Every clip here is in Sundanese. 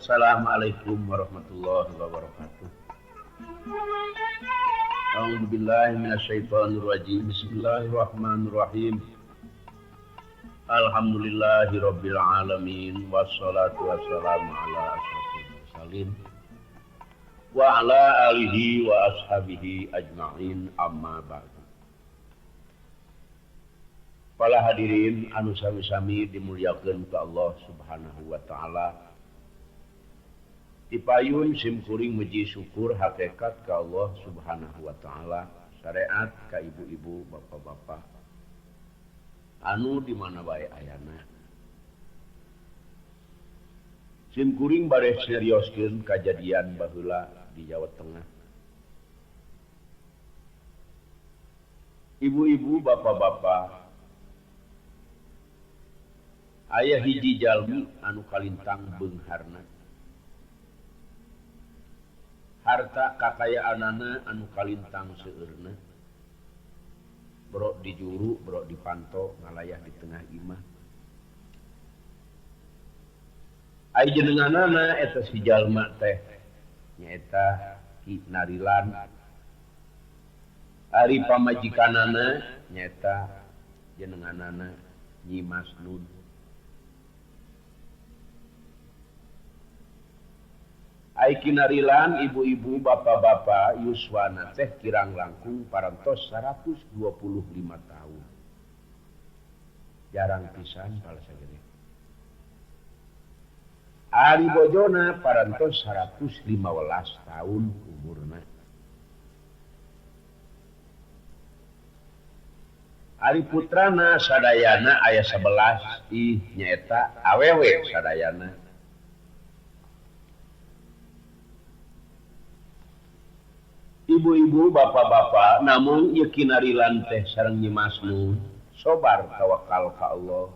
Assalamualaikum warahmatullahi wabarakatuh. A'udzubillahi minasyaitonirrajim. Bismillahirrahmanirrahim. Alhamdulillahirabbil alamin wassalatu wassalamu ala asyrafil mursalin wa ala alihi wa ashabihi ajma'in, amma ba'du. Para hadirin anu sami-sami dimuliakeun ku Allah Subhanahu wa taala. Dipayun simkuring muji syukur hakikat ka Allah Subhanahu wa taala, syariat ka ibu-ibu, bapak-bapak anu di mana bae ayana. Simkuring bade serioskeun kajadian baheula di Jawa Tengah. Ibu-ibu, bapak-bapak, aya hiji jalmi anu kalintang beungharna. Harta kakayaanana anu kalintang seueurna. Brok dijuru, brok dipanto, ngalayah di tengah imah. Ai jenenganana eta si jalma teh nyaeta Ki Narilan. Ari pamajikanana nyaeta jenenganana Nyi Masnun. Ai Kinarilan ibu-ibu, bapak-bapak, yuswana teh kirang langkung parantos 125 tahun. Jarang pisan pala sagede. Ari bojona parantos 115 tahun umurna. Ari putrana sadayana aya 11, ih nyaeta awewe sadayana. Ibu-ibu, bapak-bapak, namun ieu Kinarilan teh sareng Nyi Masnun sobar tawakal ka Allah.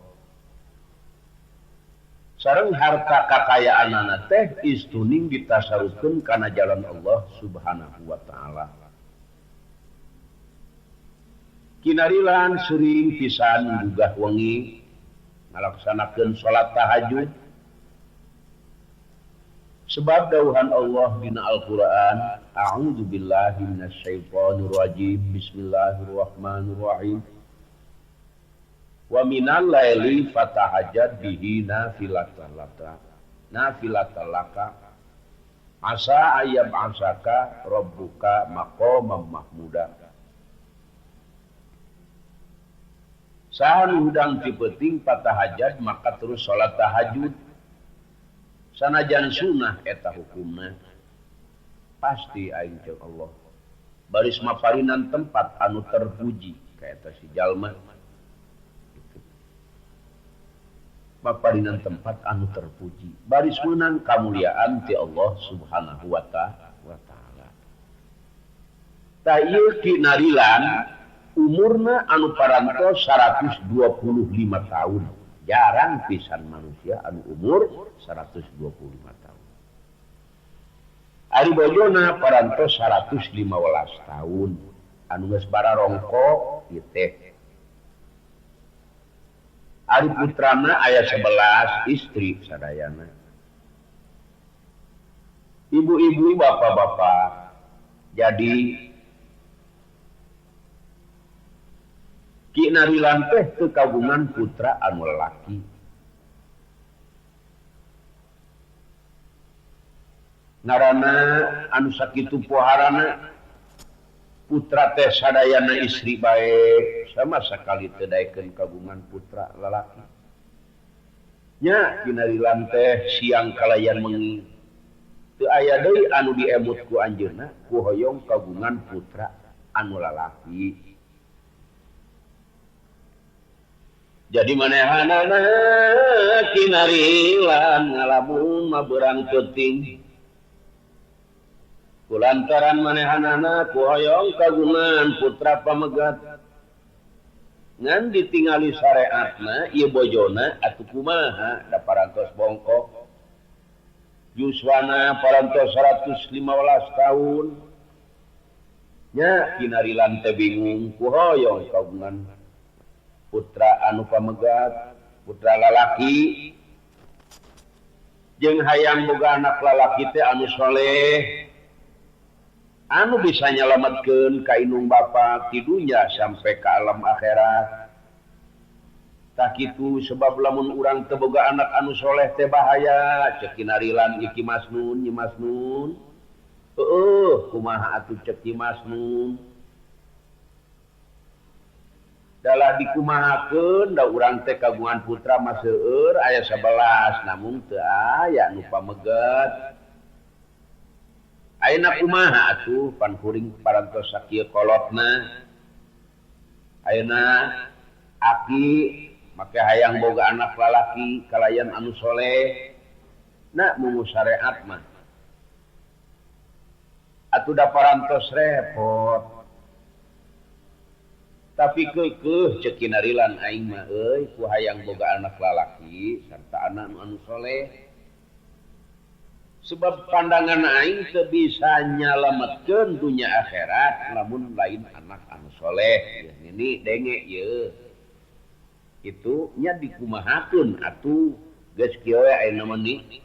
Sareng harta kakayaanana teh istuning ditasarufkeun kana jalan Allah Subhanahu wa taala. Kinarilan sering pisan gugah wengi ngalaksanakeun salat tahajud. Sebab dawuhan Allah dina Al-Qur'an, a'udzu billahi minasyaitonir rajim, bismillahirrahmanirrahim. Wa minal laili fatahajjad bihi nafilatan laka, nafilatan laka. Asa ayyab asaka rabbuka maqaman mahmuda. Saha nu hudang ti peuting fatahajjad maka terus salat tahajud. Sanajan sunah eta hukumna pasti aing jeung Allah baris maparinan tempat anu terpuji ka eta si jalma. Maparinan tempat anu terpuji baris meunang kamuliaan ti Allah Subhanahu wa taala. Tah ieu Ki Narilan umurna anu parantos 125 tahun. Jarang pisan manusia anu umur 125 tahun. Ari bojona parantos 115 tahun. Anu geus bararongko ieu teh. Ari putrana aya 11 istri sadayana. Ibu-ibu, bapak-bapak, jadi Ki Narilan teh teu kagungan putra anu lalaki. Ngaranna anu sakitu poharana putra teh sadayana istri bae, sama sakali teu daekeun kagungan putra lalaki. Nya Ki Narilan teh siang kalayan wengi teu aya deui anu diemut ku anjeunna ku hoyong kagungan putra anu lalaki. Jadi manehanana Ki Narilan ngalamun mah beurang peuting. Kulantaran manehanana ku hoyong kagungan putra pamegat. Ngan ditingali sareatna ieu bojona atuh kumaha da parantos bongkok. Yuswana parantos 115 tahun. Nya Ki Narilan teh bingung ku hoyong kagungan putra anu pamegat, putra lalaki. Jeung hayang boga anak lalaki teh anu soleh anu bisa nyalametkeun ka indung bapa ti dunya sampai ka alam akhirat. Tah kitu sebab lamun urang teu boga anak anu soleh teh bahaya cek Kinarilan Ki Masnun Nyi Masnun. Heueuh kumaha atuh cek Nyi Masnun. Dalah dikumahakeun da urang teh kagungan putra mah seueur aya 11 namun teu aya nu pameget. Ayeuna kumaha atuh pan kuring parantos sakieu kolotna. Ayeuna aki make hayang boga anak lalaki kalayan anu soleh. Na mungu syariat mah. Atuh da parantos repot. Tapi keukeuh cek Kinarilan aing mah euy ku hayang boga anak lalaki sarta anak nu anu soleh. Sebab pandangan aing teu bisa nyalametkeun dunya akhirat lamun lain anak anu soleh. Nini denge ieu. Itu nya dikumahakeun atuh geus kieu we ayeuna mah ni.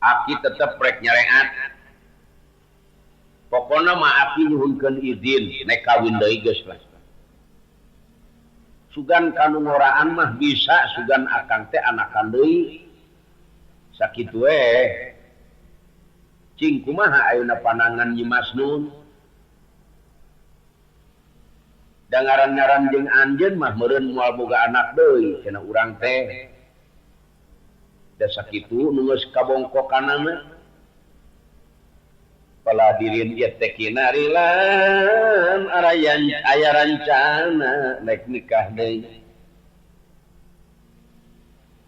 Aki tetep rek nyareat. Pokona mah aki nyuhunkeun izin nek kawin deui geus lah. Sugan kanu ngoraan mah bisa sugan akang teh anakan deui. Sakitu we. Cing kumaha ayeuna pandangan Nyi Masnun? Da ngaran-ngaran jeung anjeun mah meureun moal boga anak deui cenah urang teh. Da sakitu nu geus kabongkokanana. Pala dirin ieu teh Kinarilan arayan aya rancana nek nikah deui.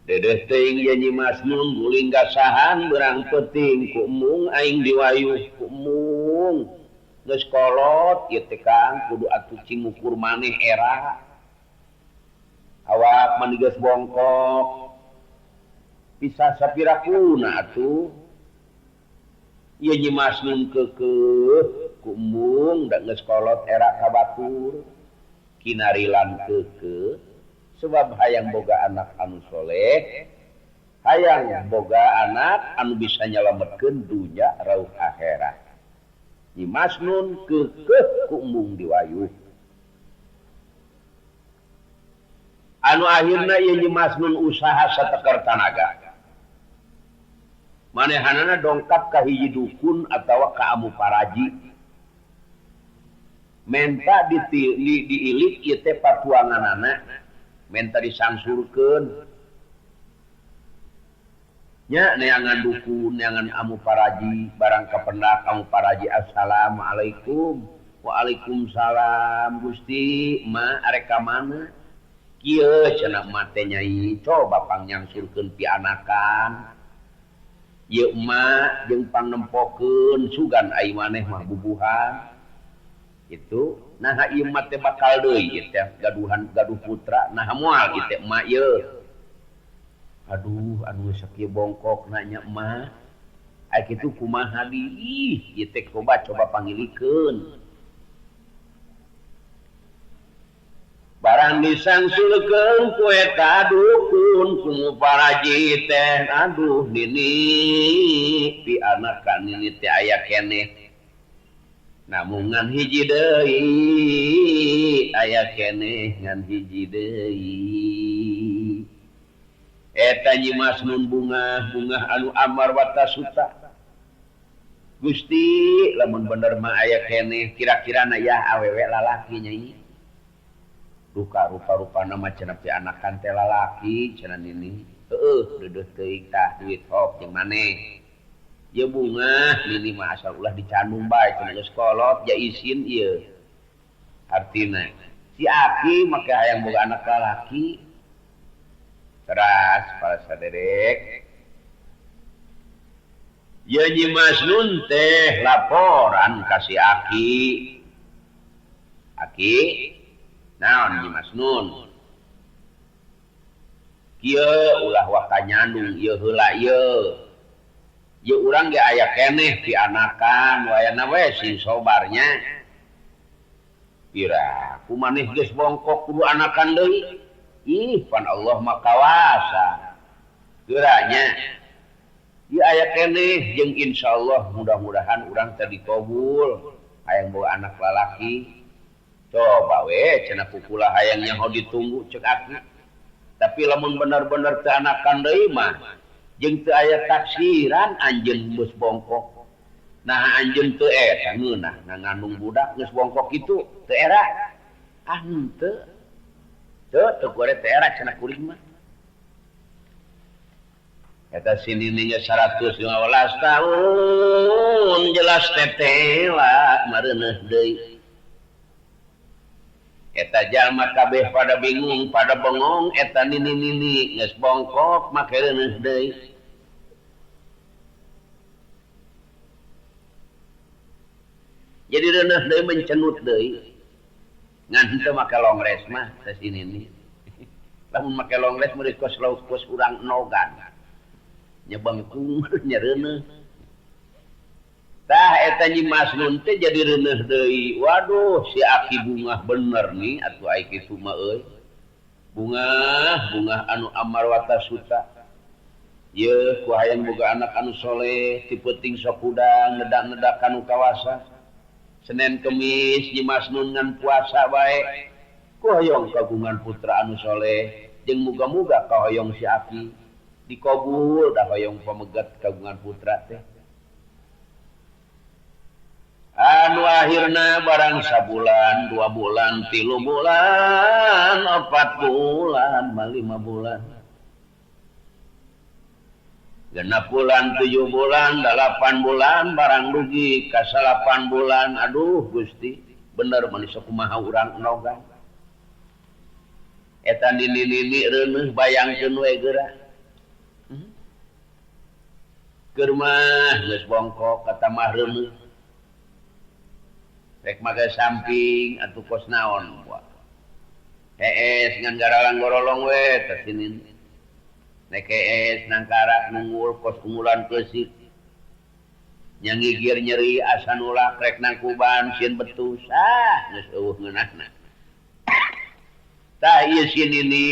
Dedeh teuing ye Nyi Masnun guling gasahan beurang peuting ku embung aing diwayuh ku embung. Geus kolot ieu teh Kang kudu atuh cing ngukur maneh era. Awak mah geus bongkok. Pisah sapirakuna atuh. Ieu Nyi Masnun keukeuh ku embung da geus kolot era ka batur. Kinarilan keukeuh sebab hayang boga anak anu soleh, hayang boga anak anu bisa nyalametkeun dunya rauh akhirat. Nyi Masnun keukeuh ku embung diwayuh. Anu akhirna ieu Nyi Masnun usaha sateker tanaga. Manehanana dongkap ka hiji dukun atawa ka amu paraji. Menta diilik ieu teh patuanganana, menta disangsurkeun. Nya neangan dukun, neangan amu paraji, barang kapendak amu paraji assalamualaikum. Waalaikumsalam Gusti, ma arek ka mana? Kieu cenah ma teh nyai, coba pangnyangsurkeun pianakan. Ieu emak jeung pangnempokeun sugan ai maneh mah bubuhan. Itu naha ieu mah teh bakal deui ieu teh gaduhan gaduh putra naha moal ieu teh emak ieu. Aduh anu sakieu bongkok na nya emak. Ai kitu kumaha di ih ieu teh coba coba pangilikeun. Barang disangsulkeun ku eta dukun ku paraji teh aduh nini pi anakan nini teh aya keneh. Namun ngan hiji deui aya keneh ngan hiji deui. Eta Nyi Masnun bungah bungah anu amar watasuta. Gusti lamun bener mah aya keneh kira-kira na yah awewe lalaki nyai. Duka rupa-rupa nama cenah pi anakan teh lalaki cenah nini. Heueuh deudeuh teuing tah duit hop jeung maneh. Ieu bungah nini mah asal ulah dicandung bae cenah geus kolot ja isin ieu. Artina si aki make hayang boga anak lalaki. Teras para saderek. Ieu Nyi Masnun teh laporan ka si aki. Aki naon Nyi Masnun? Kieu ulah waka nyandung ieu heula ieu. Ieu urang ge aya keneh pianakan wayana we sing sobarnya. Pira ku maneh geus bongkok kudu anakan deui. Ih pan Allah mah kawasa. Geuranya ieu aya keneh jeung insyaallah mudah-mudahan urang teh dikabul hayang boga anak lalaki. Coba we cenah kukula hayang nyaho ditunggu cek aki. Tapi lamun bener-bener teu anakan deui mah jeung teu aya taksiran anjeun geus bongkok. Nah anjeun teu eta ngeunah ngangandung budak geus bongkok kitu teu era. Ah henteu. Teu teu gore teu era cenah kuring mah. Eta si nini geus 115 tahun jelas tetela mareuneuh deui. Eta jalma kabeh pada bingung, pada bengong, eta nini-nini geus bongkok make reuneuh deui. Jadi reuneuh deui mencenut deui. Ngan henteu make longres mah teh si nini. Lamun make longres meureun kos lauk kos urang enogan. Nya bengkung nya reuneuh. Tah eta Nyi Masnun teh jadi reuneuh deui. Waduh, si aki bungah bener nih atuh ai kitu mah euy. Bungah, bungah anu amarwata suta. Yeuh ku hayang boga anak anu soleh, ti peuting sok hudang nedak-nedak kanu kawasa. Senin Kemis Nyi Masnun ngan puasa bae. Ku hoyong kagungan putra anu soleh, jeung muga-muga kahoyong si aki dikabul da hoyong pamegat kagungan putra teh. Anu akhirna barang sabulan, 2 bulan, 3 bulan, 4 bulan, 5 bulan. 6 bulan, 7 bulan, 8 bulan, barang dugi ka 8 bulan. Aduh Gusti, bener manusia kumaha urang enogan. Eta nini-nini reuneuh bayangkeun we geura. Keur mah geus bongkok kata mah reuneuh. Rek make samping atuh kos naon buah. Hees ngan garalang gorolong we teh sinin. Nek hees nangkarak nunggul kos unggulan keusik. Nya ngigir nyeri asa nulak rek nangkuban sieun betus. Ah geus eueuh ngeunahna. Tah ieu si nini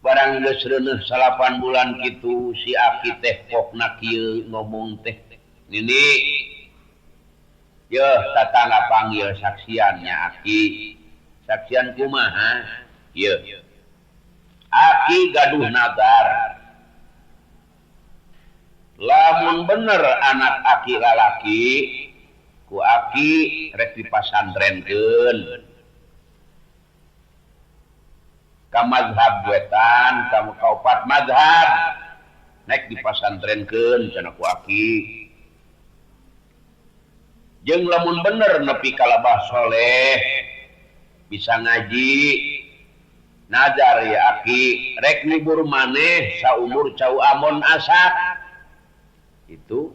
barang geus reuneuh 8 bulan kitu si aki teh pokna kieu ngomong teh. Nini yeuh tatangga panggil saksiannya aki. Saksian kumaha? Yeuh. Aki gaduh nazar. Lamun bener anak aki lalaki, ku aki rek dipasantrenkeun. Ka mazhab wetan, ka kaopat mazhab nek dipasantrenkeun cenah ku aki. Jeung lamun bener nepi ka labah soleh bisa ngaji nazar ya aki rek ngubur maneh saumur cau amon asak itu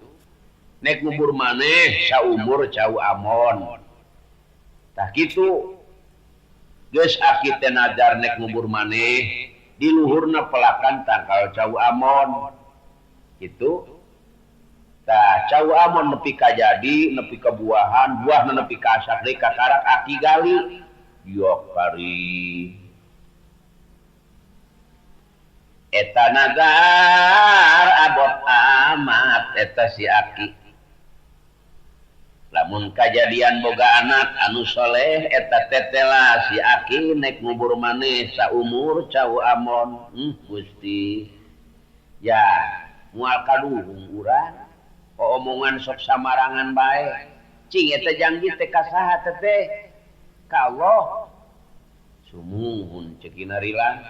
nek ngubur maneh saumur cau amon tah kitu geus aki teh nazar nek ngubur maneh di luhurna pelakan tangkal cau amon kitu. Tah cau amon nepi ka jadi nepi ka buahan buahna nepi ka asak deui ka karak aki gali yok kari eta nazar abot amat eta si aki lamun kajadian boga anak anu soleh eta tetela si aki nek ngubur maneh saumur cau amon. Gusti ya moal kaduhung urang omongan sok samarangan bae cing eta janji teh ka saha teh ka Allah sumuhun ceuk inarilan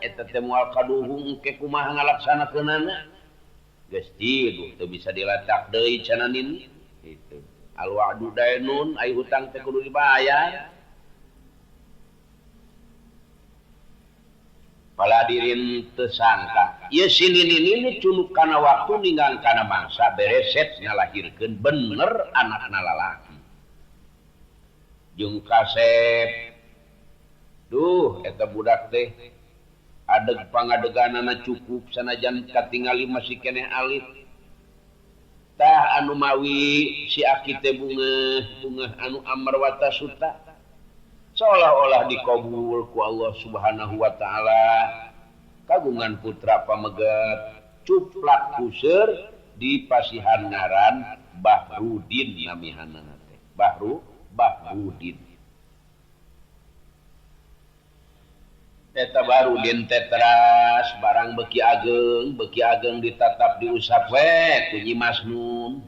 eta teh moal kaduhung ke kumaha ngalaksanakeunana geus tiduh teu bisa dilacak deui cenah nini itu al wa'du dainun ai hutang teh kudu dibayar. Paladirin tersangka ieu si nini culuk kana waktu ninggang kana mangsa bereset ngalahirkeun bener anakna lalaki jeung kasep. Duh eta budak teh adeg pangadeganana cukup sanajan katingali masih keneh alit. Tah anu mawi si aki teh bungeuh bungeuh anu amarwata suta seolah-olah dikabul ku Allah Subhanahu wa taala. Kagungan putra pameget cuplak puseur di pasihan ngaran Bahrudin namihanana teh. Bahrudin. Eta Bahrudin teh teras barang beuki ageng ditatap diusap we ku Nyi Masnun.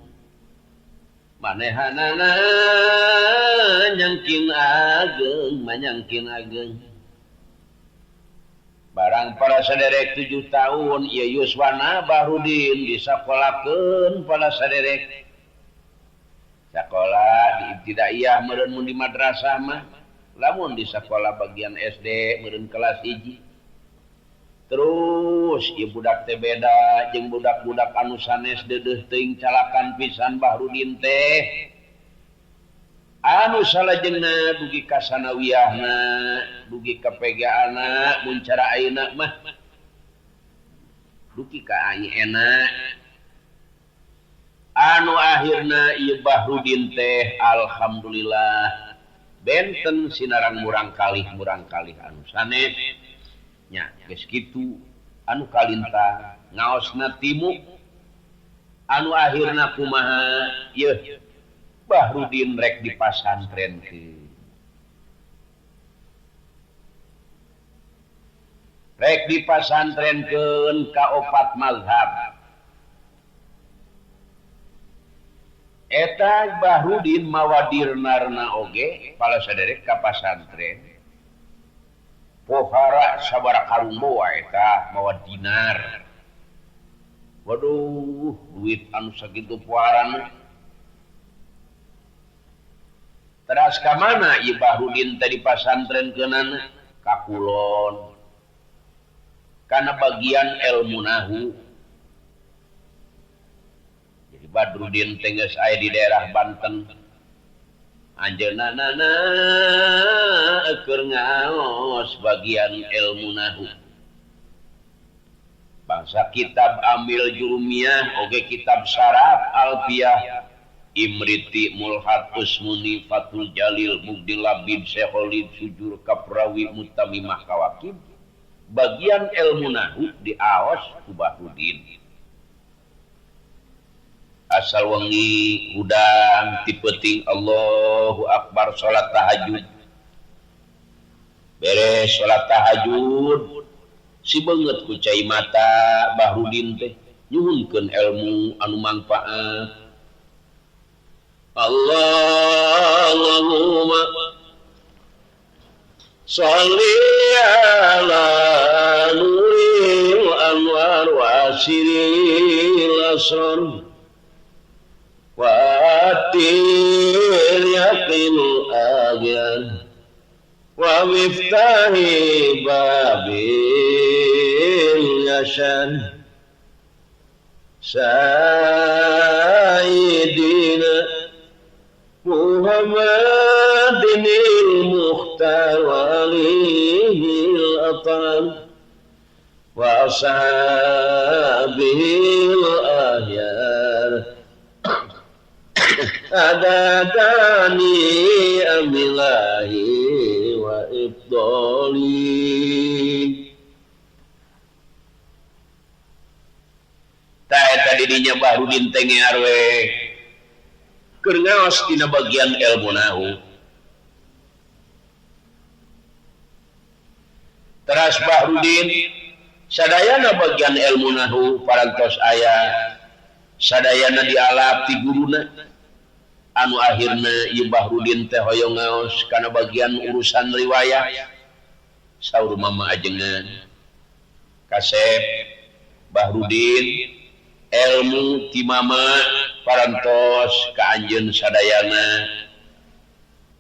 Manehanana nyangking ageng manyangking ageng. Barang para saderek 7 tahun ieu yuswana Bahrudin disakolakeun para saderek. Sakola di ibtidaiyah meureun mun di madrasah mah, lamun di sakola bagian SD meureun kelas 1. Terus ieu budak teh beda jeung budak-budak anu sanes deudeuh teuing calakan pisan Bahrudin teh. Anu salajengna dugi ka sanawiyahna, dugi ka PGA-na mun cara ayeuna mah. Dugi ka ayeuna. Anu akhirna ieu Bahrudin teh alhamdulillah benten sinarang murang kalih anu sanes. Nya geus kitu anu kalintah ngaosna timu anu akhirna kumaha yeuh Bahrudin rek dipasantrenkeun. Rek dipasantrenkeun ka opat mazhab. Eta Bahrudin mawa dirnarna oge pala saderek ka pasantren. Pohara sabaraha karung boa eta mawa dinar. Waduh, duit anu sakitu poharana. Teras ka mana ieu Bahrudin teh dipasantrenkeunana? Ka kulon. Kana bagian ilmu nahu. Jadi Badrudin teh geus aya di daerah Banten. Anjeunna keur ngaos bagian ilmu nahu. Bangsa kitab Amil Jurumiyah oge kitab Syaraf Alfiyah Imriti Mulhat Usmuni Fathul Jalil Mugdil Labib Syekholid Sujur Kaprawi Mutamimah Kawakib bagian ilmu nahu diaos ku Bahrudin. Asal wengi hudang ti peuting Allahu Akbar salat tahajud. Beres salat tahajud si beungeut ku cai mata Bahrudin teh nyuhunkeun ilmu anu mangfaat. Allahumma sholli ala nuril anwar wa siril asrar wa atil yaqinul agyan wa miftahi babil yashan sayyidina Muhammadin al-Mukhtar wa alihi al-atam wa ashabihi al-ahyar adadani amilahi wa ibdali. Ta eta didinya Bahrudin teh ngear we keur ngaos dina bagian ilmu nahu. Teras Bahrudin sadayana bagian ilmu nahu parantos aya sadayana dialap ti guruna. Anu akhirna ieu Bahrudin teh hoyong ngaos kana bagian urusan riwayah. Saur mama ajengan kasep Bahrudin ilmu ti mama parantos ka anjeun sadayana.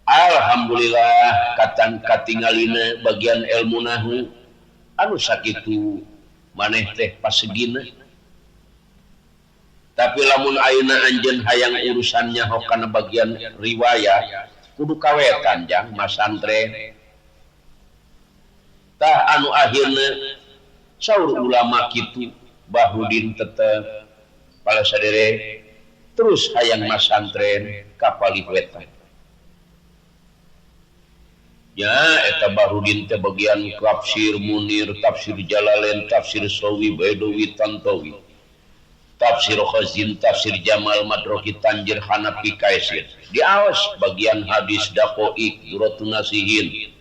Alhamdulillah katang katingalina bagian ilmu nahu anu sakitu maneh teh pasegina. Tapi lamun ayeuna anjeun hayang urusannya hokana bagian riwayah kudu kawetan jang masantren. Tah anu akhirna saur ulama kitu Bahrudin tetep pala sadere terus hayang masantren ka palih wetan. Ya eta Bahrudin teh bagian tafsir Munir, tafsir Jalalain, tafsir Sawi, Baidowi, Tantowi, tafsir Khazin, tafsir Jamal, Madroki, Tanjir, Hanafi, Kaisir. Diawas bagian hadis Daqaiq, Duratun Nasihin,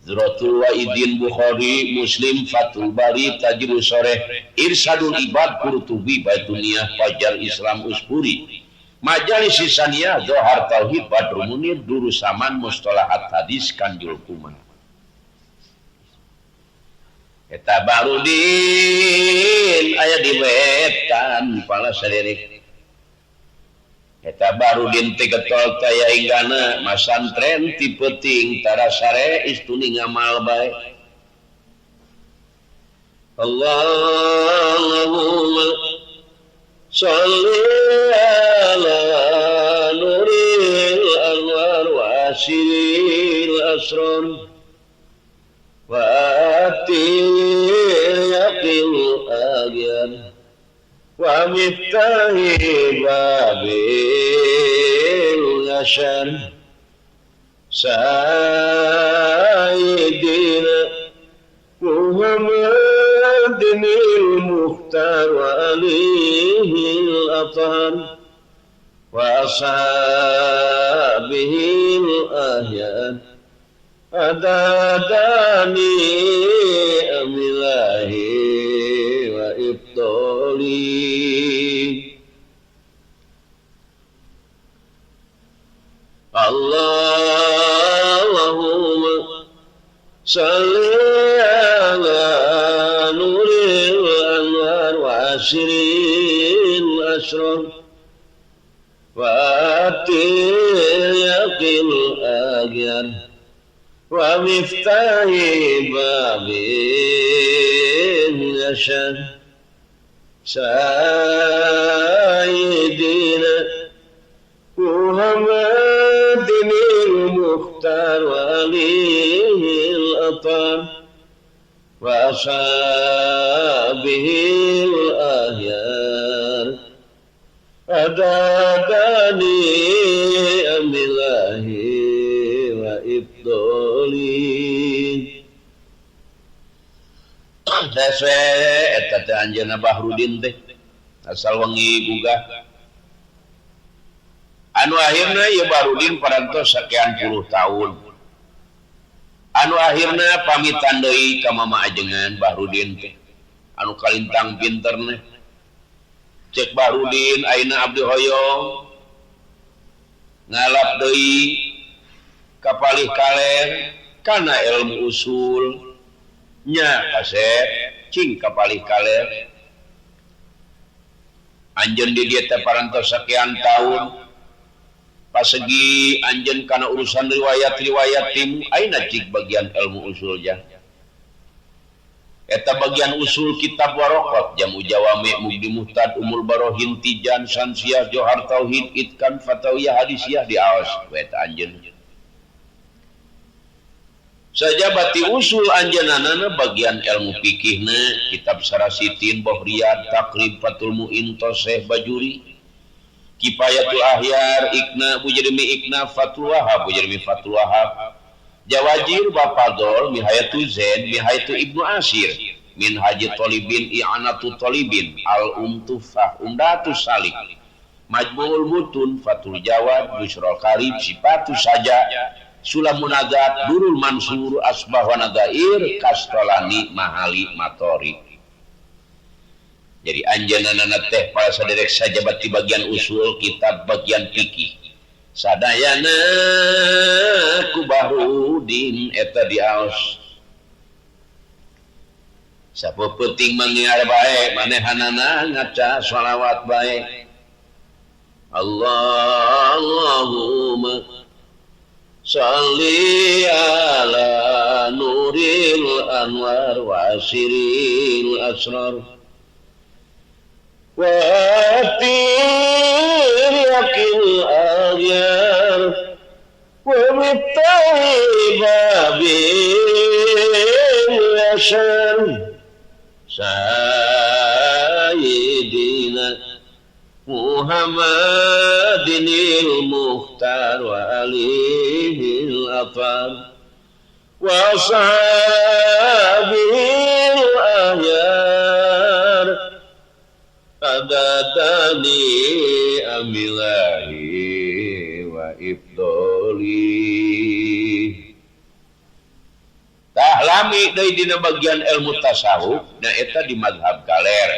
Zuratul Waidin, Bukhari, Muslim, Fathul Bari, Tajrus Soreh, Irsadul Ibad, Qurtubi, Baituniyah, Fajar Islam, Uspuri, Majalis Sisaniyah, Zohar Tauhid, Badrul Munir, Durusaman, Mustalahat Hadis, Kanjul Kuman. Eta Bahrudin aya di wetan pala saderek. Eta Bahrudin teh getol taya inggana masantren ti peuting tara sare istuni ngamal bae. Allahumma sholli ala nuril anwar wa asiril asrar wa atil yaqil agyan wa miftahi babil yashan sayyidina Muhammadin al-Mukhtar wa alihi al-athhar wa ashabihi al-ahyan adadani amilahi wa ibtali. Allahumma salli ala nuril anwar wa asiril asrar wa atil yaqil agyan wa miftahi babil yashan sayyidina Muhammadin al-Mukhtar wa alihi al-athar wa ashabihi al-ahyar adadani amilahi wa ibdoli. Dese eta teh anjeunna Bahrudin teh asal wengi gugah. Anu akhirna ieu Bahrudin parantos sakian puluh tahun. Anu akhirna pamitan deui ka mama ajengan Bahrudin teh. Anu kalintang pinterna. Cek Bahrudin ayeuna abdi hoyong ngalap deui ka palih kaler kana ilmu usul nya kasep cing ka palih kaler. Anjeun di dieu teh parantos sakian tahun. Pasegi anjeun kana urusan riwayat-riwayat tim ayeuna cik bagian ilmu usul jah. Eta bagian usul kitab waraqat jamu jawami mugdi muhtad umul barohin tijan sansiah johar tauhid itkan fatawiyah hadisiyah diaos we eta anjeun. Sajabati usul anjeunana bagian ilmu fikihna kitab sarasitin bohriyat taqrib fatul muin toseh bajuri Kifayatul Ahyar Ikna Bujrimi Ikna Fatul Wahab Bujrimi Fatul Wahab Jawajir Bapadol Mihayatu Zaid Mihayatu Ibnu Asir Min Haji Tolibin I'anatu Tolibin Al Umtufah Umdatus Salik Majmu'ul Mutun Fatul Jawad Busrul Karib Sifatus Saja Sulamunagat Durul Mansur Asbah wa Nadair Kastolani Mahali Matori. Jadi anjeunna teh para saderek sajabati bagian usul kitab bagian fikih. Sadayana ku Bahrudin eta diaos. Sapeupeting mangiar bae manehanana ngaca shalawat bae. Allahumma shalli ala nuril anwar wa asiril asrar wa atiriyakil agyar wa miftahi babil yashan sayyidina Muhammadin al-Mukhtar wa alihi al-athar Wa ashabil ahyar adatani amilahi wa ifdoli. Tah lami deui dina bagian ilmu tasawuf na eta di mazhab kaler.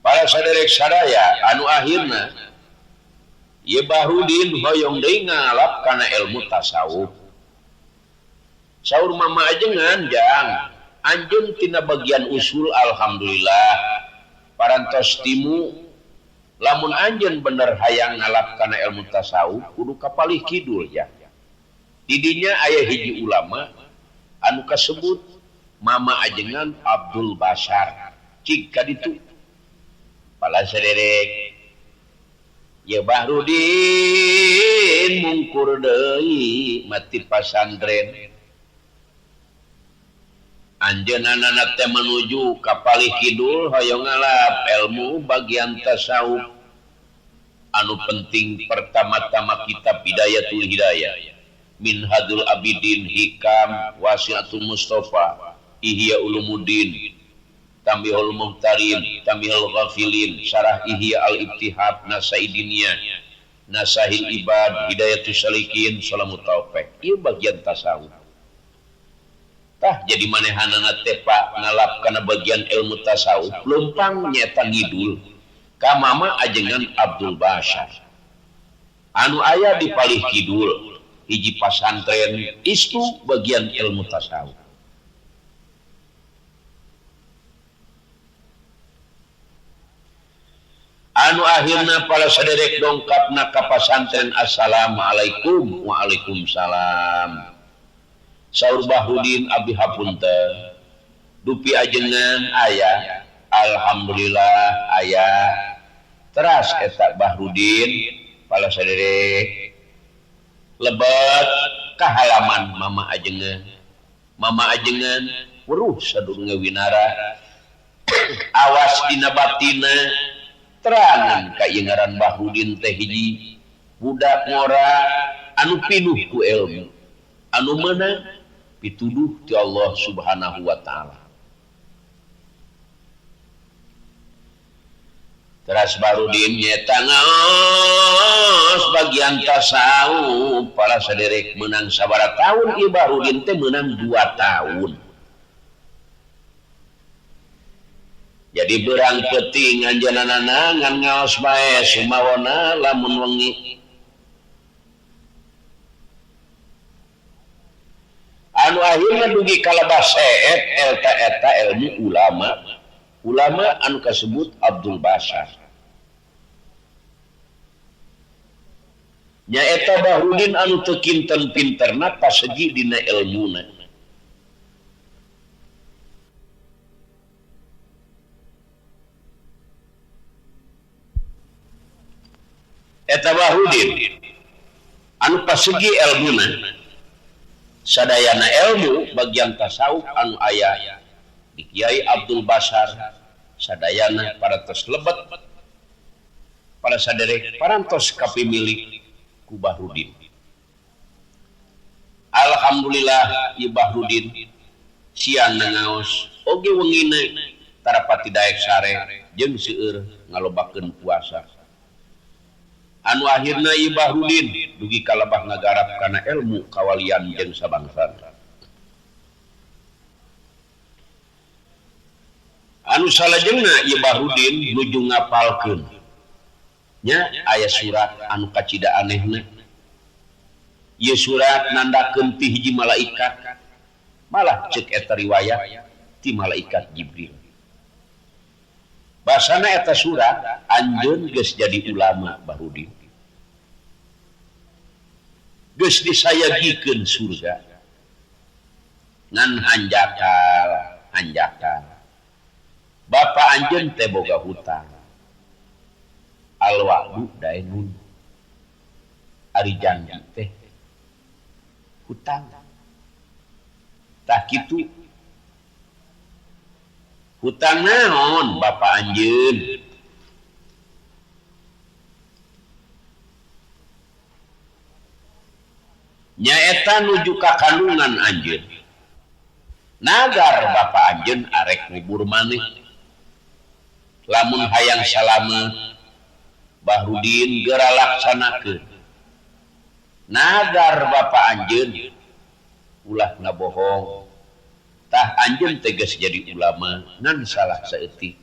Para saderek sadaya anu akhirna ieu Bahrudin hoyong deui ngalap kana ilmu tasawuf. Saur mama ajengan jang anjeun tina bagian usul alhamdulillah parantos timu lamun anjeun bener hayang ngalap kana ilmu tasawuf kudu ka palih kidul ya. Didinya aya hiji ulama anu kasebut mama ajengan Abdul Basar cik ka ditu. Pala saderek ye Bahrudin mungkur deui mati pasantren. Anjeunna teh menuju ka palih kidul hoyong ngalap ilmu bagian tasawuf. Anu penting pertama-tama kitab Bidayatul Hidayah, Minhajul Abidin, Hikam, Wasiatul Mustafa, Ihya Ulumuddin, Tambihul Muhtarin, Tambihul Ghafilin, Syarah Ihya Al-Ibtihab, Nasaidinia, Nasahil Ibad, Hidayatus Salikin, Salamut Taufik. Ieu bagian tasawuf. Tah jadi manehanana teh Pak ngalap kana bagian ilmu tasawuf leumpang nyaeta ngidul ka mama ajengan Abdul Basar. Anu aya di palih kidul hiji pasantren istu bagian ilmu tasawuf. Anu akhirna para saderek dongkapna ka pasantren assalamualaikum waalaikumsalam. Saur Bahrudin abdi hapunten dupi ajengan aya alhamdulillah aya teras eta Bahrudin pala saderek lebet ka halaman mama ajengan weruh sadurunge winara awas dina batina terangan ka ieu ngaran Bahrudin teh hiji budak ngora anu pinuh ku ilmu anu meunang pituduh ti Allah Subhanahu wa taala. Teras Bahrudin nyeta ngaos bagian tasawuf para saderek menang sabaraha tahun ieu Bahrudin teh menang 2 tahun. Jadi berang peuting anjeunna ngan ngaos bae sumawona lamun wengi. Anu akhirna dugi kalebah seet eta eta ilmu ulama. Ulama anu kasebut Abdul Basar. Nyaeta Bahrudin anu teu kinten pinterna pasegi dina ilmuna. Eta Bahrudin anu pasegi ilmuna sadayana ilmu bagian tasawuf anu aya di Kiai Abdul Basar sadayana parantos lebet para saderek parantos kapimilik ku Bahrudin. Alhamdulillah ieu Bahrudin siang ngaos oge wengina tarapati daek sare jeung seueur ngalobakeun puasa. Anu akhirna ieu Bahrudin dugi kalebah ngagarap kana ilmu kawalian jeung sabangsana. Anu salajengna ieu Bahrudin nuju ngapalkeun nya aya surat anu kacida anehna. Ieu surat nandakeun ti hiji malaikat, malah ceuk eta riwayat ti malaikat Jibril. Basana eta surat anjeun geus jadi ulama Bahrudin. Geus disayagikeun surga. Ngan hanjakal, hanjakal. Bapa anjeun teh boga hutang. Alwa'du daenun. Ari janji teh hutang. Tah kitu. Hutang naon bapa anjeun? Nyaeta Eta nuju ka kandungan anjeun. Nagar bapa anjeun arek ngubur maneh. Lamun hayang salamet Bahrudin geura laksanakeun. Nagar bapa anjeun ulah ngabohong. Tah anjeun teh geus jadi ulama ngan salah saeutik.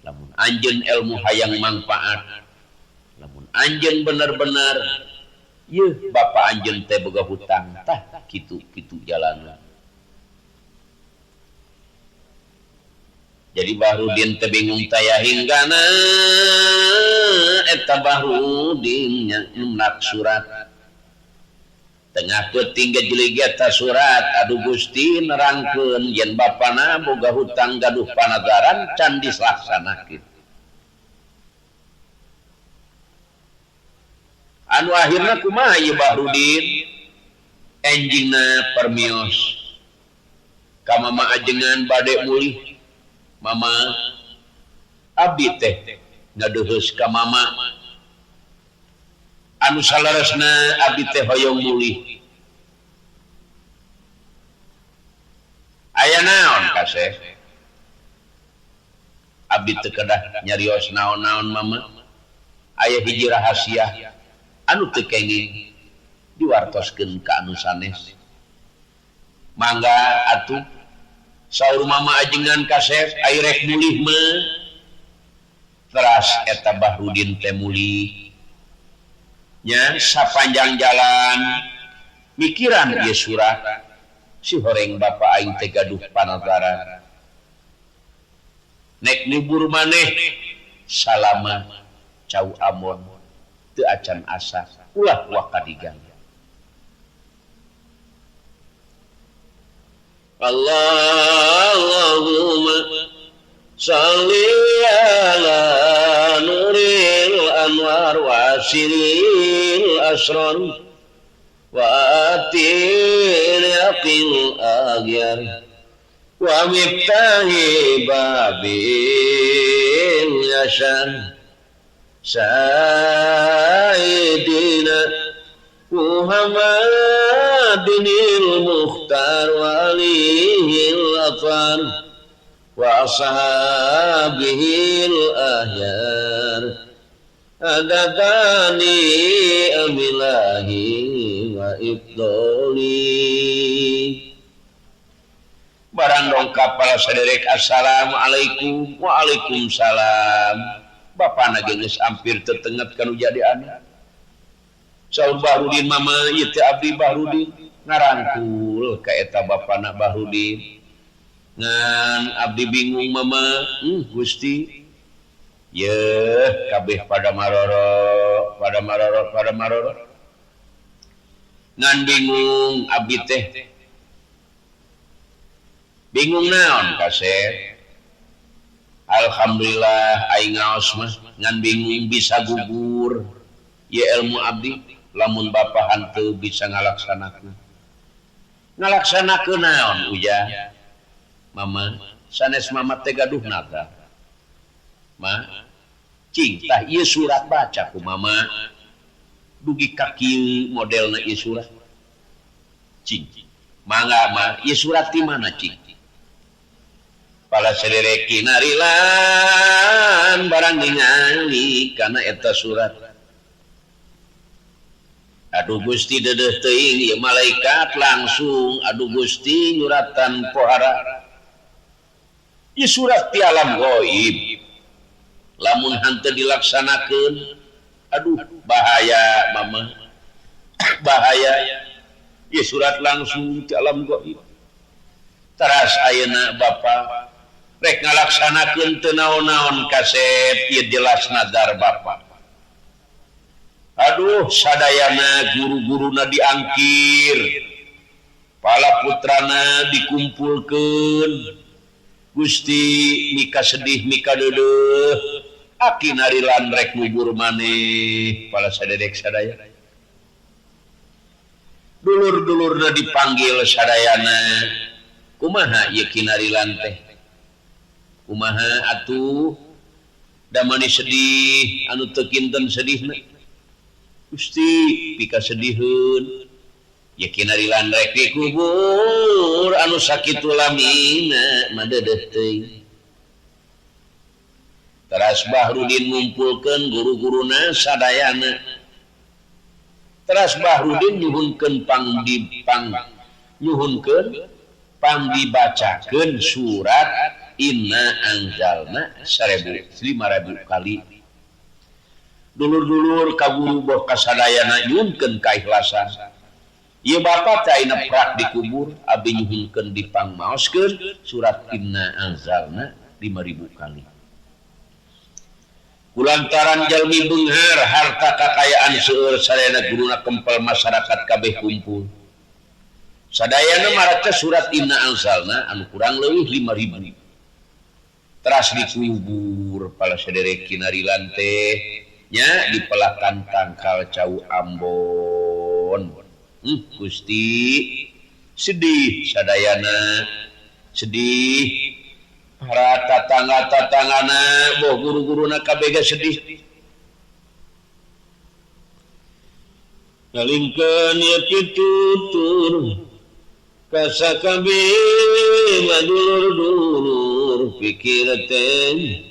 Lamun anjeun ilmu hayang mangfaat, lamun anjeun bener-bener yeuh bapa anjeun teh boga hutang, tah kitu-kitu jalanna. Jadi Bahrudin teh bingung taya hinggana eta Bahrudin nyenak surat. Tengah peuting gejelig eta surat, aduh Gusti nerangkeun yen bapana boga hutang gaduh panagaran can dilaksanakeun. Anu akhirna kumaha ieu Bahrudin? Enjingna permios. Ka mama ajengan bade mulih. Mama abdi teh ngadeheus ka mama. Anu saleresna abdi teh hoyong mulih. Aya naon kaseh? Abdi teu kedah nyarios naon-naon mama. Aya hiji rahasia anu teu kenging diwartoskeun ka anu sanes. Mangga atuh saur mama ajengan kasep ai rek mulih mah. Teras eta Bahrudin teh mulih. Nya sapanjang jalan mikiran ieu surat si horeng bapa aing teh gaduh panataran. Nek nibur maneh salama cau amon teu acan asa ulah wakadigang. Allahumma shalli ala nuril anwar wa siril asrar wa atil yaqil aghyar wa miftahi babil yashan sayyidina Muhammadin al-Mukhtar wa alihi al-athar wa ashabihi al-ahyar adadani amilahi wa ibdoli. Barang dongkap para saderek, assalamualaikum. Waalaikumsalam. Bapana geus hampir tetenget kanu jadi anak. Saur Bahrudin mama ieu teh abdi Bahrudin ngarangkul ka eta bapana Bahrudin. Ngan abdi bingung mama, Gusti. Yeuh kabeh pada maroro, pada maroro, pada maroro. Ngan bingung abdi teh. Bingung naon kasep? Alhamdulillah aing ngaos mah ngan bingung bisa gugur. Ye ilmu abdi lamun bapa hanteu bisa ngalaksanakeun. Ngalaksanakeun naon uja? Mama, sanes mama teh gaduh naga. Ma, cing tah ieu surat baca ku mama. Dugi ka kieu modelna ieu surat. Cing. Mangga ma, ieu surat ti mana cing? Pala sederek kinarilan barang ningali kana eta surat. Aduh Gusti dedeh teuing ieu malaikat langsung aduh Gusti nyuratan pohara. Ieu surat ti alam gaib. Lamun hanteu dilaksanakeun aduh bahaya mama. Bahaya. Ieu surat langsung ti alam gaib. Teras ayeuna bapa rek ngalaksanakeun teu naon-naon kasep ieu jelas nadar bapa. Aduh sadayana guru-guruna diangkir, pala putrana dikumpulkeun. Gusti mika sedih mika deudeuh, aki narilan rek ngubur maneh pala sadedek sadaya. Dulur-dulurna dipanggil sadayana. Kumaha ieu kinarilan teh? Kumaha atuh? Da mani sedih anu teu kinten sedihna. Gusti pika sediheun. Ye kinarilan rek dikubur anu sakitu lamina madedeh teuing. Teras Bahrudin ngumpulkeun guru-guruna sadayana. Teras Bahrudin nyuhunkeun nyuhunkeun pangdibacakeun surat Inna anzalna 1000 5000 kali. Dulur-dulur ka guru boh kasadayana nyuhunkeun kaikhlasan. Ieu bapa teh ayeuna prak dikubur abdi nyuhunkeun dipangmaoskeun surat Inna anzalna 5000 kali. Kulantaran jalmi beunghar harta kakayaan seueur sadayana guruna kempel masyarakat kabeh kumpul. Sadayana maraca surat Inna anzalna anu kurang leuwih 5000. Teras dikubur pala saderek kinarilan teh nya dipelakan tangkal cau Ambon. Gusti sedih sadayana sedih para tatangga-tatanggana boh guru-guruna kabeh sedih. Ngalingkeun ieu pitutur kasakabe madulur-dulur pikir teh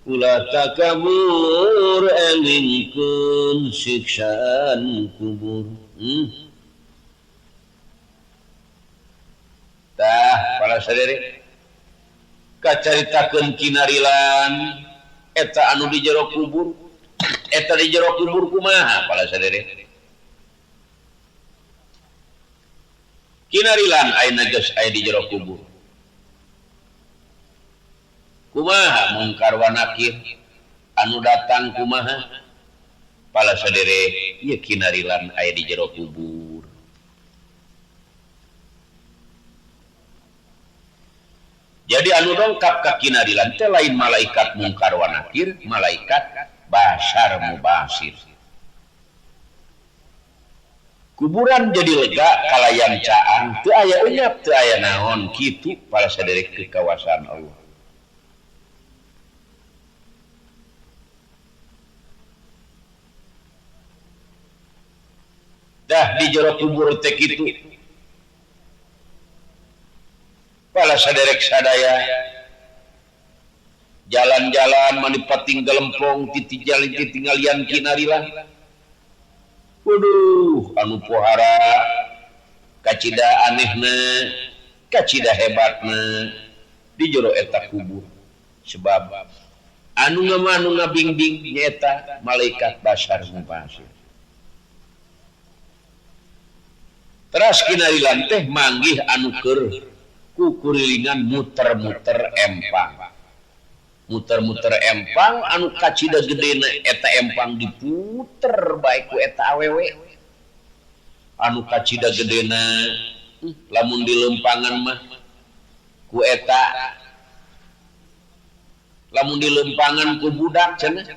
ulah takabur elingkeun siksaan kubur. Tah para saderek kacaritakeun kinarilan eta anu di jero kubur eta di jero kubur kumaha para saderek kinarilan ayeuna geus aya di jero kubur kumaha mungkar wa nakir anu datang kumaha pala saderek ieu kinarilan aya di jero kubur. Jadi anu dongkap ka kinarilan teh lain malaikat mungkar wa nakir, malaikat basar mubasir. Kuburan jadi lega kalayan caang, teu aya enyap, teu aya naon kitu pala saderek ke kawasan Allah. Dah di jero kubur teh kitu. Pala saderek sadaya jalan-jalan manipating gelempong titi jalan titinggalian kinarilan. Waduh, anu pohara kacida anehna, kacida hebatna di jero eta kubur. Sebab anu anu ngabingbing nyaeta malaikat basar mubasir. Teras kinarilan teh manggih anu keur kukurilingan muter-muter empang. Muter-muter empang anu kacida gedena eta empang diputer bae ku eta awewe. Anu kacida gedena lamun dilempangan mah ku eta lamun dilempangan ku budak cenah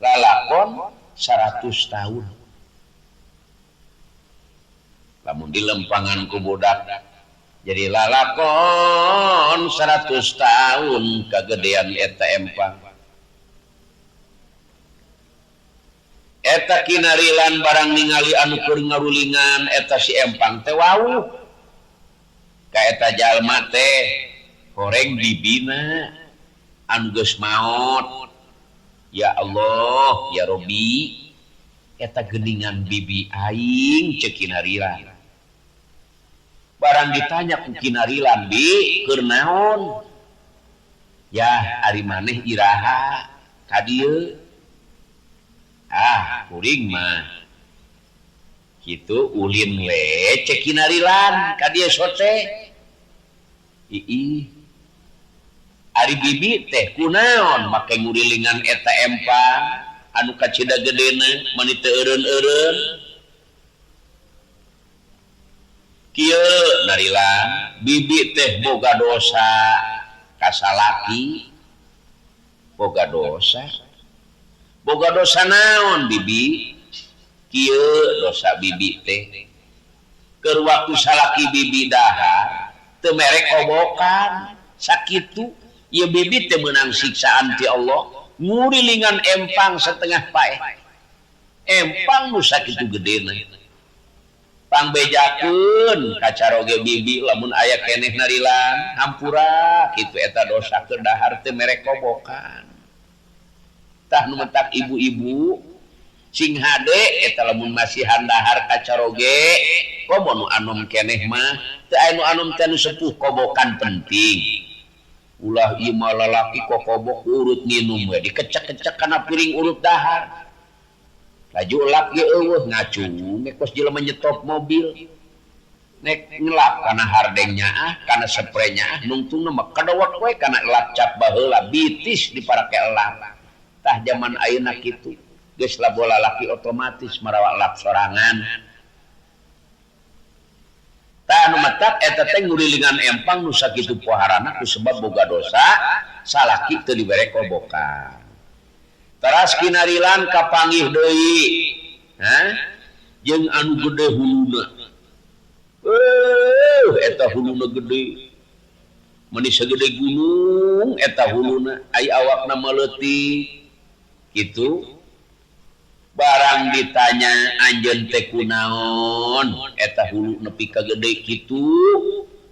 lalakon 100 tahun. Lamun dilempangan ku budak jadi lalakon 100 tahun kagedean eta empang. Eta kinarilan barang ningali anu keur ngarulingan eta si empang teh wauh. Ka eta jalma teh horeng dibina anu geus maot. Ya Allah, ya Robbi, eta geuningan bibi aing ceuk kinarilan. Barang ditanya ku kinarilan bi keur naon? Yah ari maneh iraha ka dieu? Ah kuring mah kitu ulin we cek kinarilan ka dieu sote. Iih ari bibi teh kunaon make ngurilingan eta empang anu kacida gedena mani teu eureun-eureun. Kieu narilan bibi teh boga dosa ka salaki boga dosa boga dosa naon bibi kieu dosa bibi teh keur waktu salaki bibi dahar teu merek kobokan sakitu ieu bibi teh meunang siksaan ti Allah ngurilingan empang setengah paeh empang nu sakitu gedena. Pangbejakeun kacaroge bibi lamun aya keneh narilan hampura kitu eta dosa keur dahar teu mere kobokan. Tah nu mentak ibu-ibu sing hade eta lamun masihan dahar kacaroge komo nu anom keneh mah teu aya nu anom teh nu sepuh kobokan penting. Ulah ieu mah lalaki kokobok urut nginum we dikecek-kecek kana piring urut dahar. Laju lap ge eueuh ngacung kos jelema nyetop mobil nek ngelap kana hardeng nyaah kana spray nyaah nungtungna mah kadowak we kana lap cap baheula bitis diparake elap. Tah jaman ayeuna kitu geus labola laki otomatis marawa lap sorangan. Tah nu matak eta teh ngurilingan empang nu sakitu poharana ku sebab boga dosa salaki teu dibere kobokan. Teras kinarilan kapanggih deui, ha? Jeung anu gede huluna. Eta huluna gede. Meuni sagede gunung eta huluna, ai awakna mah leutik. Kitu. Barang ditanya anjeun teh kunaon, eta hulu nepi ka gede kitu,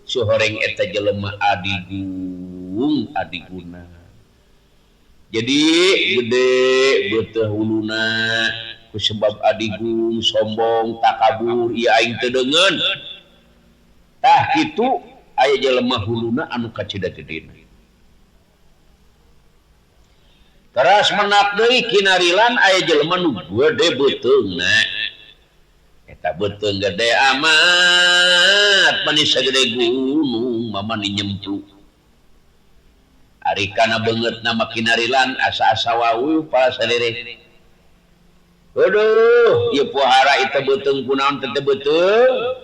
suhoreng eta jelema adigung, adiguna. Jadi gede beuteung huluna ku sebab adigung sombong takabur ieu aing teu deungeun. Tah kitu aya jelema huluna anu kacida gedena. Teras menak deui kinarilan aya jelema nu gede beuteungna. Eta beuteung gede amat mani sagede gunung mamani nyemplu. Ari kana beungeut nama kinarilan asa-asa wawuh para sadere. Aduh, ieu pohara itu beuteung kunaon teh beuteung.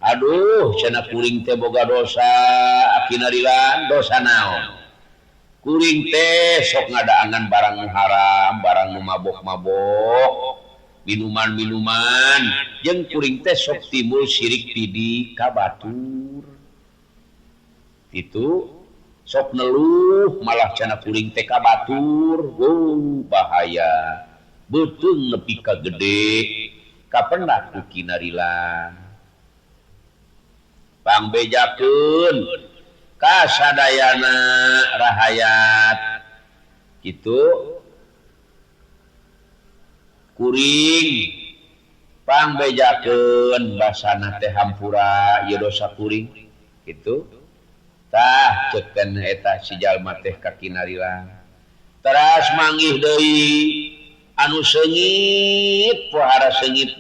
Aduh, cenah kuring teh boga dosa kinarilan dosa naon? Kuring teh sok ngadaangan barang haram, barang nu mabok-mabok, minuman-minuman, jeung kuring teh sok timbul sirik pidi ka batur. Itu sok neluh malah cenah kuring teh ka batur, wow bahaya. Beuteung nepi ka gede, kapendak ku kinarilan. Pangbejakeun ka sadayana rahayat. Kitu kuring pangbejakeun basana teh hampura ieu dosa kuring. Kitu. Tah ceuk eta si jalma teh ka kinarilan. Teras manggih deui anu seungit pohara seungit.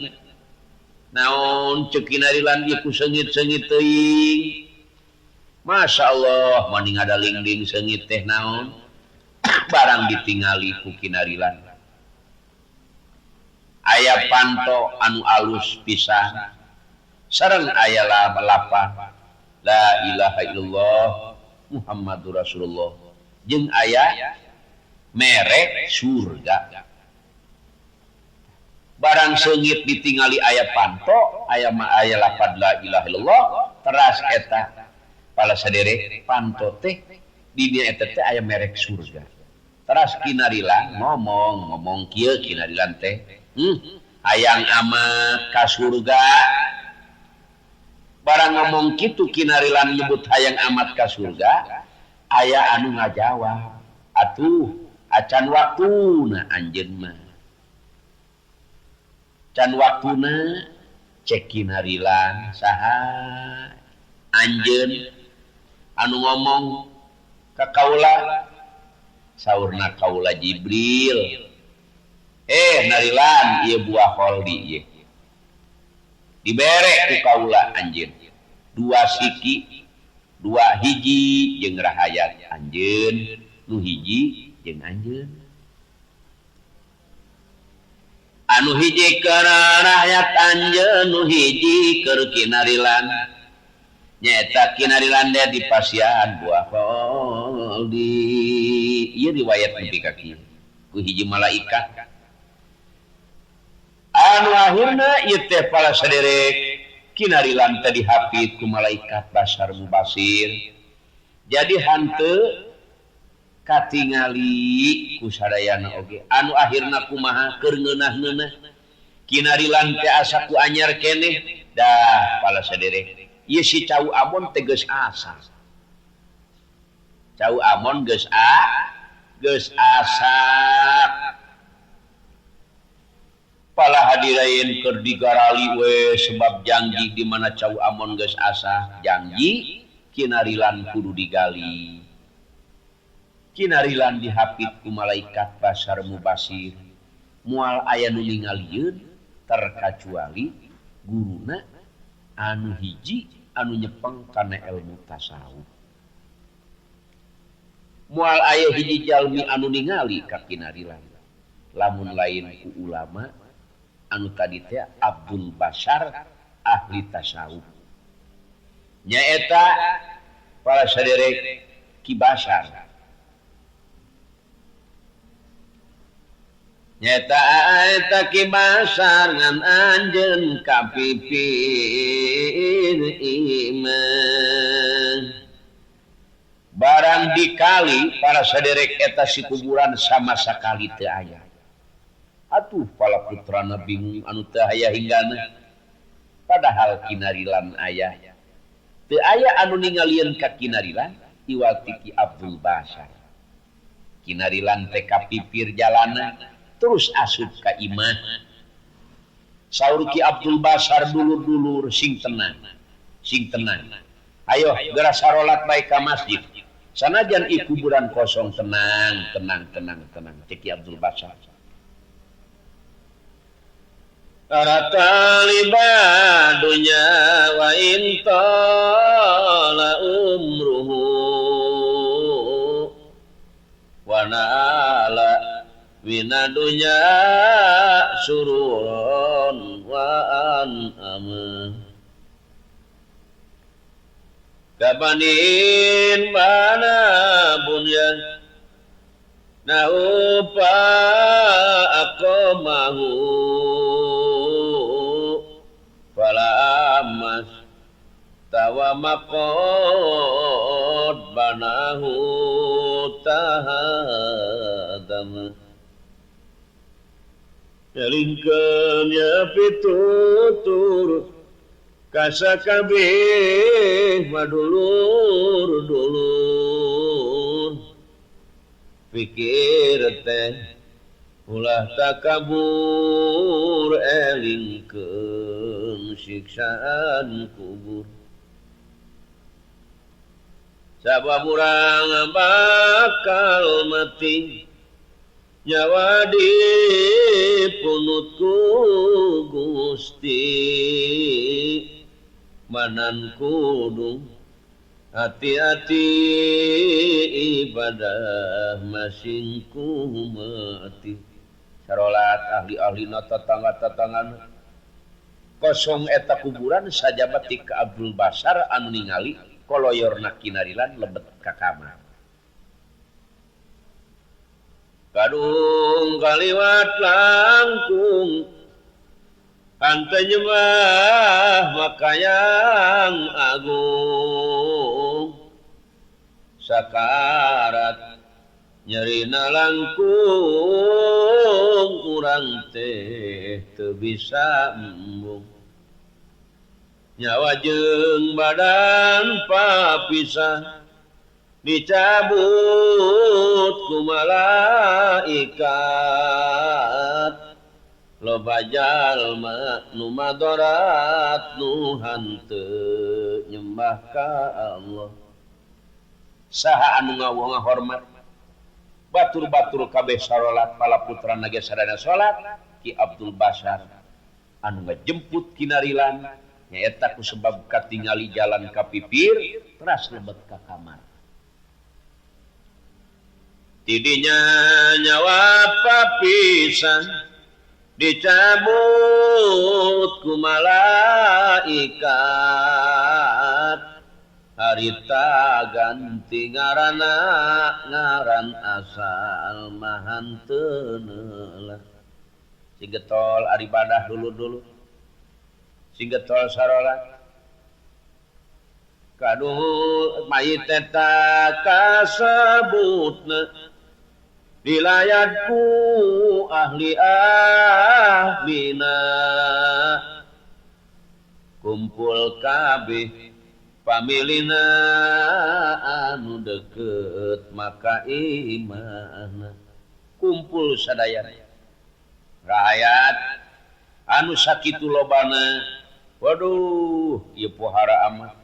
Naon ceuk kinarilan ieu ku seungit-seungit teuing. Masya Allah mani ngadaling-ling seungit teh naon. Barang ditingali ku kinarilan. Aya panto anu alus pisan. Sareng aya lapan. La ilaha illallah Muhammadur Rasulullah. Jeung aya merek surga. Barang seungit ditingali aya panto, aya ma aya lapad la ilaha illallah, teras eta pala sadere panto teh di dieu eta teh aya merek surga. Teras kinarilan ngomong kieu kinarilan teh, hayang amat ka surga. Barang ngomong kitu kinarilan nyebut hayang amat ka surga, aya anu ngajawab, atuh acan waktuna anjeun mah. Can waktuna cek kinarilan saha anjeun anu ngomong ka kaula, saurna kaula Jibril. Narilan ieu buah kholdi ieu. Dibere ku kaula anjeun. Dua siki, dua hiji jeung rahayat anjeun, nu hiji jeung anjeun. Anu hiji keur rahayat anjeun, nu hiji keur kinarilan. Nyaeta kinarilan teh dipasihan buah kholdi. Ieu riwayat nepi ka kieu ku hiji malaikat. Anu akhirna ieu teh para saderek kinarilan teh dihapit ku malaikat basar mubasir. Jadi hanteu katingali ku sadayana oge. Anu akhirna kumaha keur ngeunah-ngeunah Kinarilan teh asa ku anyar keneh dah pala saderek. Ieu si Cau Amon teh geus asa. Cau Amon geus geus asa. Pala hadirain keur digarali we sebab janji di mana Cau Amon geus asa, janji kinarilan kudu digali. Kinarilan dihapit ku malaikat basar mubasir. Moal aya nu ningalieun terkecuali guruna anu hiji anu nyepeng kana ilmu tasawuf. Moal aya hiji jalmi anu ningali ka kinarilan lamun lain ku ulama anu tadi teh Abdul Basar ahli tasawuf. Nyaeta para saderek Ki Basar. Nyata eta Ki Basar ngan anjeun kapipir iman. Barang dikali para saderek eta si kuburan sama sakali teu aya. Atuh pala putrana bingung anu teu aya hinggana. Padahal kinarilan aya. Teu aya anu ningalieun ka kinarilan iwal ti Ki Abdul Basar. Kinarilan teh kapipir jalana terus asup ka imah. Saur Ki Abdul Basar dulur-dulur sing tenang, sing tenang. Ayo geura sarolat bae ka masjid. Sanajan i kuburan kosong tenang, tenang, tenang, tenang. Cek Ki Abdul Basar. Taliba dunya wa intala umruhu wa na'ala wina dunya surun wa an'ama kabanin mana bunyan naupa aqamahu fala amas tawamaqad banahu tahadama Elingkeun ya pitutur kasakabeh madulur-dulur pikir teh ulah takabur elingkeun siksaan kubur sabab urang bakal mati nyawa dipunutku Gusti manan kudu hati-hati ibadah masingku mati. Sarolat ahli-ahlina tetangga-tetangga kosong eta kuburan sajabat ti ka Abdul Basar anu ningali koloyorna kinarilan lebet ka kamar. Kadung kaliwat langkung hante nyembah makayang agung sakarat nyerina langkung urang teh teu bisa embung nyawa jeung badan papisah dicabut ku malaikat loba jalma nu madorat nu hanteu nyembah ka Allah. Saha anu ngahormat batur-batur kabeh sarolat pala putrana ge sadaya salat Ki Abdul Basar anu ngajemput kinarilan nyaeta ku sebab katingali jalan ka pipir teras lebet ka kamar. Tidinya nyawa papisan dicabut ku malaikat harita ganti ngaranna ngaran asal mah henteu neulah. Sing getol ari badah dulur-dulur sing getol sarolat kaduh mayit eta kasebutna Dilayatku ahli ahlina kumpul kabeh pamilina anu deket maka imana kumpul sadaya rakyat anu sakitu lobana. Waduh ieu pohara amat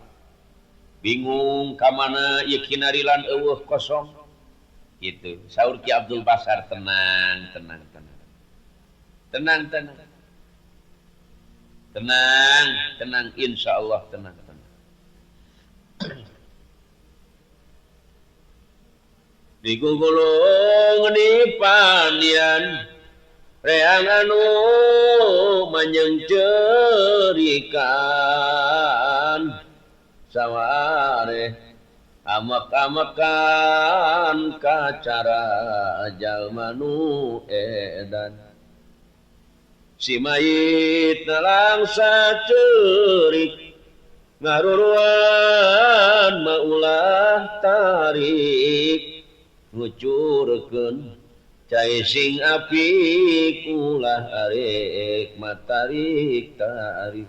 bingung ka mana ieu kinarilan eueuh kosong gitu. Saur Ki Abdul Basar tenang tenang tenang tenang tenang tenang tenang insyaallah tenang tenang. Digugulung di pandian reang anu manyeung cerikan saware amak-amakan kacara jalma nu edan si mayit nalangsa ceurik ngaruruan maulah tarik ngucurkeun cai sing apik ulah arek matarik tarik.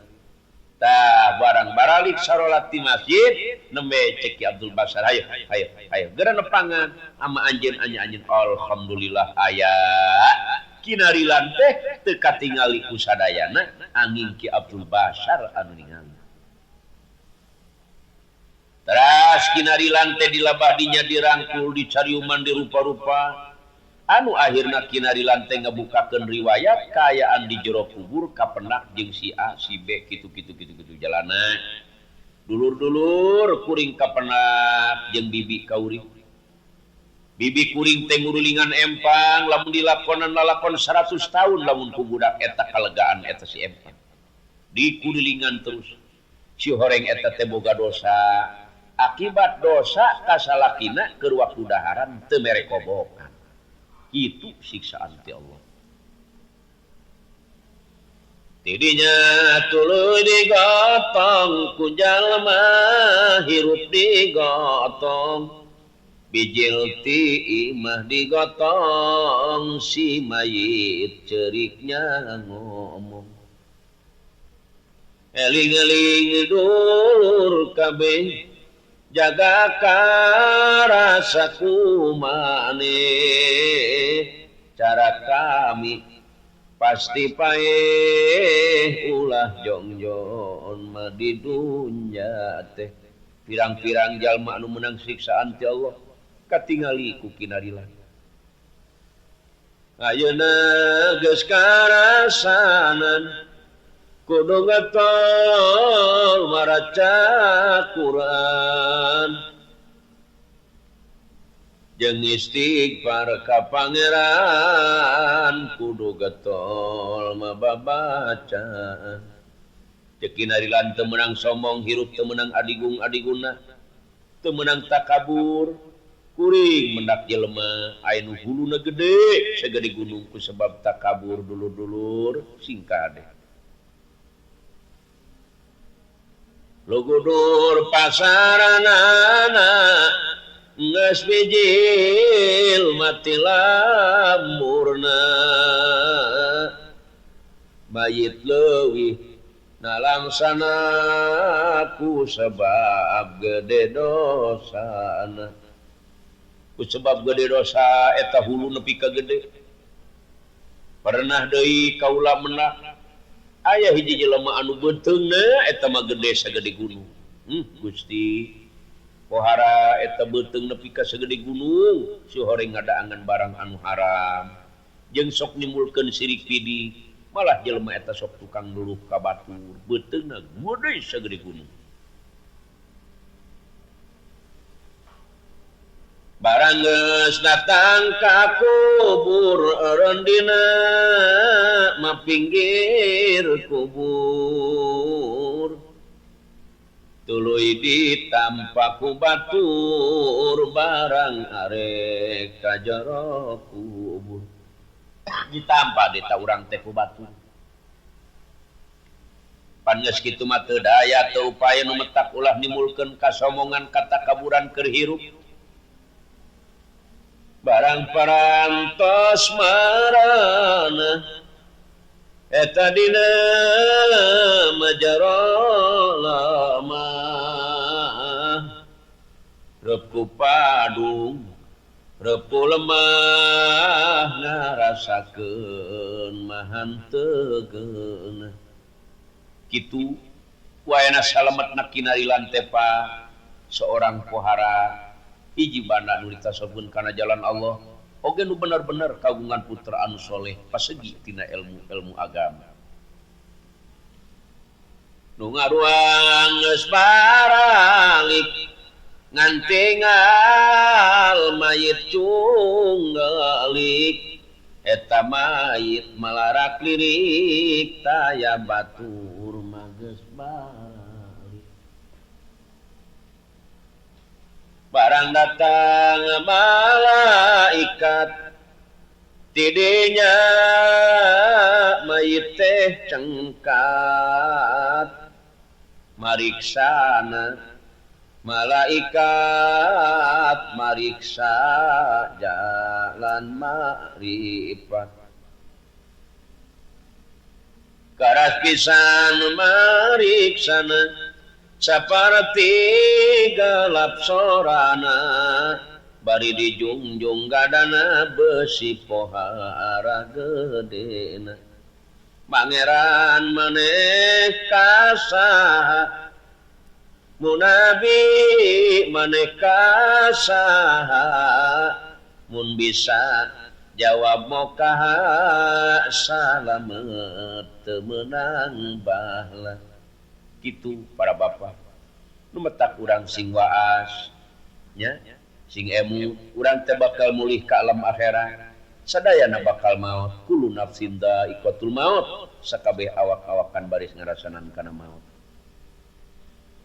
Tah barang baralik sarolat di masjid nembe cek Ki Abdul Basar ayo ayo ayo geura nepangan ama anjeun anjeun alhamdulillah aya kinarilan teh teu katingali ku sadayana angin Ki Abdul Basar anu ningali. Teras kinarilan teh dilabah dinya dirangkul dicariuman dirupa-rupa anu akhirna kinarilan teh ngabukakeun riwayat kaayaan di jero kubur kapenak jeung si A si B kitu kitu kitu kitu jalana dulur-dulur kuring kapenak jeung bibi kauring bibi kuring teh ngurulingan empang lamun dilakonan lalakon 100 tahun lamun ku budak eta kalegaan eta si empang dikurilingan terus si horeng eta teh boga dosa akibat dosa kasalakina keur waktu daharan teu mere kobokan. Itu siksaan ti Allah. Tidinya tuluy digotong ku jalma hirup digotong bijil ti imah digotong si mayit ceriknya ngomong eling-eling dulur kabeh jaga karasa kumane cara kami pasti paeh ulah jongjon mah di dunya teh pirang-pirang jalma anu menang siksaan ti Allah katingali ku kinarilan ayeuna geus karasanan kudu getol maraca Quran jeung istighfar ka pangeran kudu getol mababaca cek kinarilan teu meunang sombong hirup teu meunang adigung adiguna teu meunang takabur kuring mendak jelema aya nu huluna gede sagede gunung ku sebab takabur dulur-dulur singkade lugudur pasaranana geus bijil mati lamurna mayit leuwih nalangsana ku sebab gede dosana ku sebab gede dosa eta hulu nepi ka gede pernah deui kaula menang aya hiji jelema anu beuteungna eta mah gede sagede gunung. Gusti pohara eta beuteung nepi ka sagede gunung si horeng ngadaangan barang anu haram jeung sok nimbulkeun sirik pidi malah jelema eta sok tukang nuluh ka batur beuteungna gede sagede gunung. Barang geus datang ka kubur eureun dina ma pinggir kubur tuluy ditampa ku batur barang arek ka jero kubur ditampa di ta urang teh ku batur pan geus kitu mah teu daya teu upaya nu metak ulah nimbulkeun kasomongan katakaburan keur hirup. Barang parantos marana eta dina majaro lama reup ku padung reup ku lemah ngarasakeun mahanteu geunah kitu waena salametna kinarilan tepa seorang pohara hiji banda nu ditasobkeun kana jalan Allah oge nu bener-bener kagungan putra anu soleh pasegi tina ilmu-ilmu agama nu ngaruang geus baralik ngan tinggal mayit cunggelik eta mayit malarak lirik taya batur mah geus balik barang datang malaikat tidinya mayit teh cengkat mariksana malaikat mariksa jalan makrifat karas pisan mariksana saparti gelap sorana bari dijungjung gadana besi pohara gedena pangeran maneh kasaha munabi maneh kasaha mun bisa jawab mokaha salamet teu meunang bahla kitu para bapak nu metak urang sing waas nya sing emu urang teh bakal mulih ka alam akhirat sadayana bakal maot kullu nafsin dha'iqatul maut sakabeh awak-awakan baris ngarasanan kana maot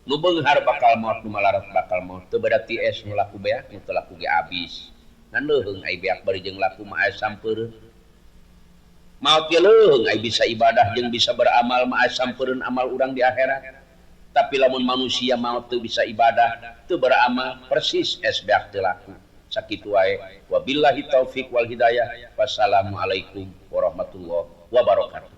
nu beunghar bakal maot nu malarat bakal maot teu berarti es nu laku beak nu teu laku ge abis ngan leuheung ai beak bari jeung laku mah aya sampeureun maot ge leuheung ai bisa ibadah jeung bisa beramal mah aya sampeureun amal urang di akhirat tapi lamun manusia maot teu bisa ibadah teu beramal persis es beak teu laku sakitu wae wabillahi taufik wal hidayah wassalamualaikum warahmatullahi wabarakatuh.